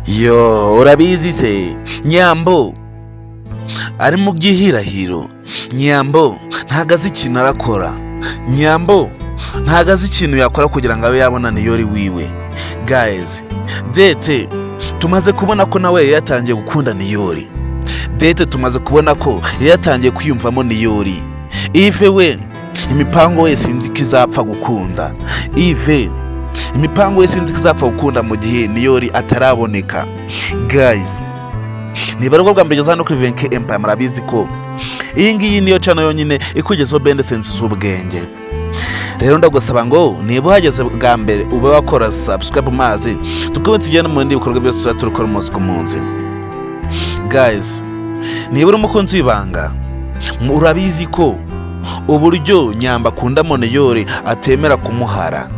Yo, urabizi se, Nyambo ari mu gihirahiro. Nyambo ntago azi ikintu arakora. Nyambo ntago azi ikintu yakora kugira ngo abe yabona Niyori wiwe. Guys, Dete tumaze kubona ko nawe yatangiye gukunda Niyori. Dete tumaze kubona ko yatangiye kwiyumvamo Niyori. Ive we, imipango we sinzi ko izapfa gukunda. Ive imipango ye sinzi ko izapfa gukunda mu gihe Niyori ataraboneka. Guys, niba aribwo bwa mbere ugeze hano kuri Venke Empire, murabizi ko iyi ngiyi niyo channel yonyine ikugezaho behind the scenes z'ubwenge. Rero ndagusaba ngo niba uhageze bwa mbere ube wakora subscribe, mazi tukaba tugenda mu bindi bikorwa byose tuba turikora umunsi ku munsi. Guys, niba uri umukunzi w'ibanga, urabizi ko uburyo Nyamba akunda Niyori atemera kumuhara.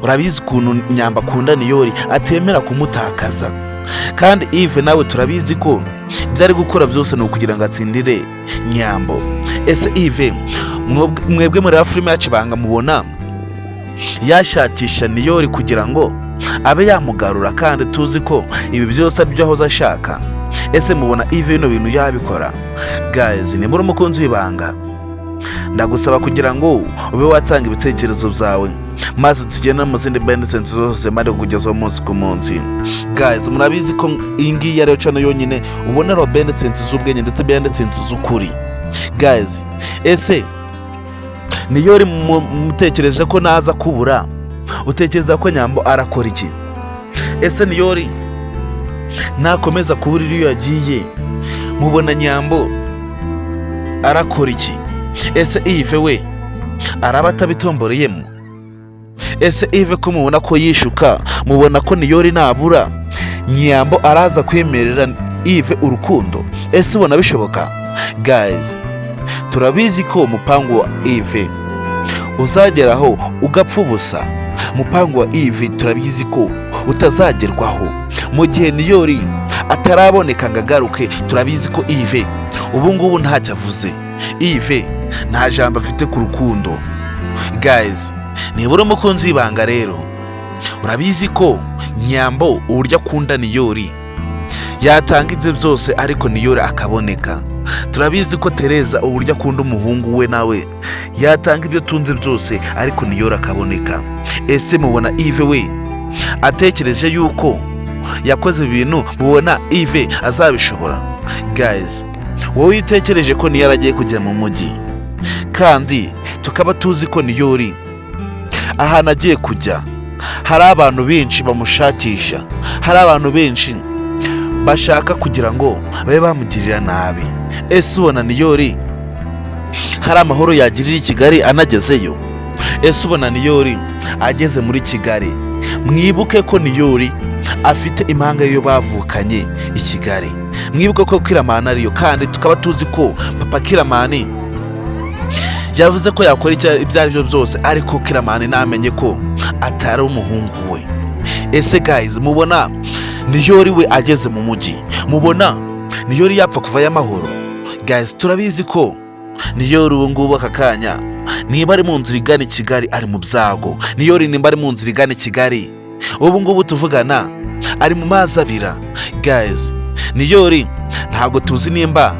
Urabizi ukuntu Nyamba akunda Niyori, atemera kumutakaza. Kandi Yves nawe turabizi ko ibyo ari gukora byose ni ukugira ngo atsindire Nyambo. Ese Yves, mwebwe muri filime yacu Ibanga, mubona yashakisha Niyori kugira ngo abe yamugarura, kandi tuzi ko ibi byose ari byo ahoze ashaka? Ese mubona Yves bino bintu yabikora? Guys, niba uri umukunzi w'ibanga, ndagusaba kugira ngo ube watanga ibitekerezo byawe, maze tugende mu zindi behind scenes zose mari kukugezaho umunsi ku munsi. Guys, murabizi ko iyi ngiyi ariyo channel yonyine uboneraho behind scenes z'ubwenge ndetse behind scenes z'ukuri. Guys, ese Niyori mutekereje ko naza kubura, utekereza ko Nyambo arakora iki? Ese Niyori nakomeza kubura iyo yagiye, mubona Nyambo arakora iki? Ese Yves we araba atabitomboreyemo? Ese Yves ko mubona ko yishuka, mubona ko Niyori nabura Nyambo araza kwemerera Yves urukundo? Ese ubona bishoboka? Guys, turabizi ko umupangu wa Yves uzageraho ugapfa ubusa. Umupangu wa Yves turabizi ko utazagerwaho mu gihe Niyori ataraboneka ngo agaruke. Turabizi ko Yves ubu ngubu ntacyo avuze. Yves nta jambo afite ku rukundo. Guys, niba uri umukunzi w'ibanga rero, urabizi ko Nyambo uburyo akunda Niyori yatanga ibye byose ariko Niyori akaboneka. Turabizi ko Tereza uburyo akunda umuhungu we nawe yatanga ibyo atunze byose ariko Niyori akaboneka. Ese mubona Yves we atekereje yuko yakoze ibintu, mubona Yves azabishobora? Guys, wowe iyo utekereje ko Niyori agiye kujya mu mujyi, kandi tukaba tuzi ko Niyori ahantu agiye kujya hari abantu benshi bamushakisha, hari abantu benshi bashaka kugira ngo babe bamugirira nabi, ese ubona Niyori hari amahoro yagirira i Kigali anagezeyo? Ese ubona Niyori ageze muri Kigali? Mwibuke ko Niyori afite impanga yo bavukanye i Kigali. Mwibuke ko Kiramani ariyo, kandi tukaba tuzi ko papa Kiramani yavuze ko yakora ibyo ari byo byose ariko Kiramani namenye ko atari umuhungu we. Ese guys, mubona Niyori we ageze mu mujyi, mubona Niyori yapfa kuvayo amahoro? Guys, turabizi ko Niyori ubu ngubu aka kanya niba ari mu nzira igana i Kigali ari mu byago. Niyori nimba ari mu nzira igana i Kigali ubu ngubu tuvugana ari mu mazi abira. Guys, Niyori ntabwo tuzi nimba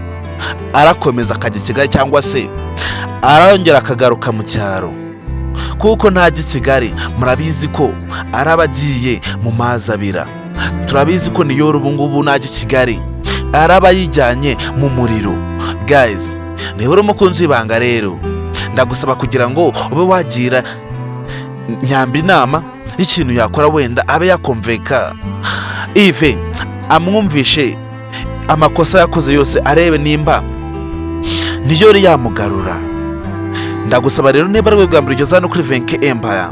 arakomeza akajya i Kigali cyangwa se arongera akagaruka mu cyaro, kuko ntajya i Kigali murabizi ko araba agiye mu mazi abira. Turabizi ko Niyori ubu ngubu najya i Kigali araba yijyanye mu muriro. Guys, niba uri umukunzi w'ibanga rero, ndagusaba kugira ngo ube wagira Nyamba inama y'ikintu yakora, wenda abe yakumvika Yves, amwumvishe amakosa yakoze yose, arebe nimba Niyori yamugarura. Ndagusaba rero, niba ari bwa mbere ugeze hano kuri Venke Empire,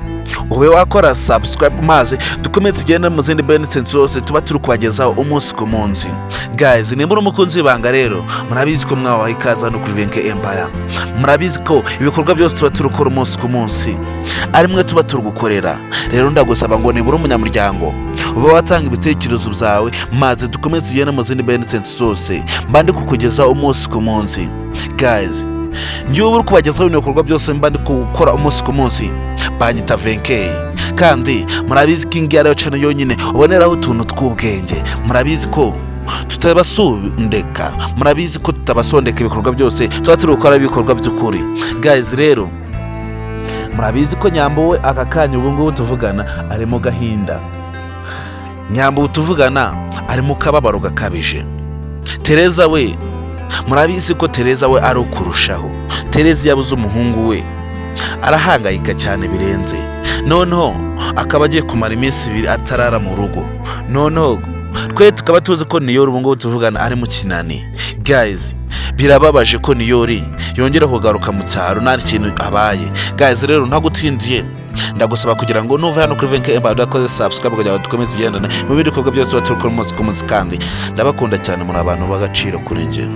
ube wakora subscribe, maze dukomeze tugende mu zindi benefits zose tuba turi kubagezaho umunsi ku munsi. Guys, nimba uri umukunzi w'ibanga rero, murabizi ko mwabaha ikaze hano kuri Venke Empire. Murabizi ko ibikorwa byose tuba turi gukora umunsi ku munsi ari mwe tuba turi gukorera. Rero ndagusaba ngo nibura umunyamuryango ube watanga ibitekerezo byawe, maze dukomeze tugende mu zindi benefits zose mba ndi kukugezaho umunsi ku munsi. Guys. Njyewe uri kubagezaho bino bikorwa byose mba ndi gukora umunsi ku munsi, banyita Venkei, kandi murabizi ko iyi ariyo channel yonyine uboneraho utuntu tw'ubwenge. Murabizi ko tutabasondeka, murabizi ko tutabasondeka. Ibikorwa byose tuba turi gukora ibikorwa by'ukuri. Guys, rero murabizi ko Nyambo we aka kanya ubu ngubu tuvugana ari mu gahinda. Nyambo ubu tuvugana ari mu kababaro gakabije. Tereza we, murabizi ko Tereza we ari ukurushaho. Tereza yabuze umuhungu we, arahangayika cyane birenze. Noneho akaba agiye kumara iminsi 2 atarara mu rugo. Noneho twe tukaba tuzi ko Niyori ubu ngubu tuvugana ari mu kinani. Guys, birababaje ko Niyori yongera kugaruka mu cyaro nta kintu abaye. Guys, rero ntagutsindiye, ndagusaba kugira ngo nuva hano kuri Venke Empire udakoze subscribe kugira ngo dukomeze tugendane mu bindi bikorwa byose tuba turi gukora umunsi ku munsi. Kandi ndabakunda cyane, muri abantu b'agaciro kuri njye.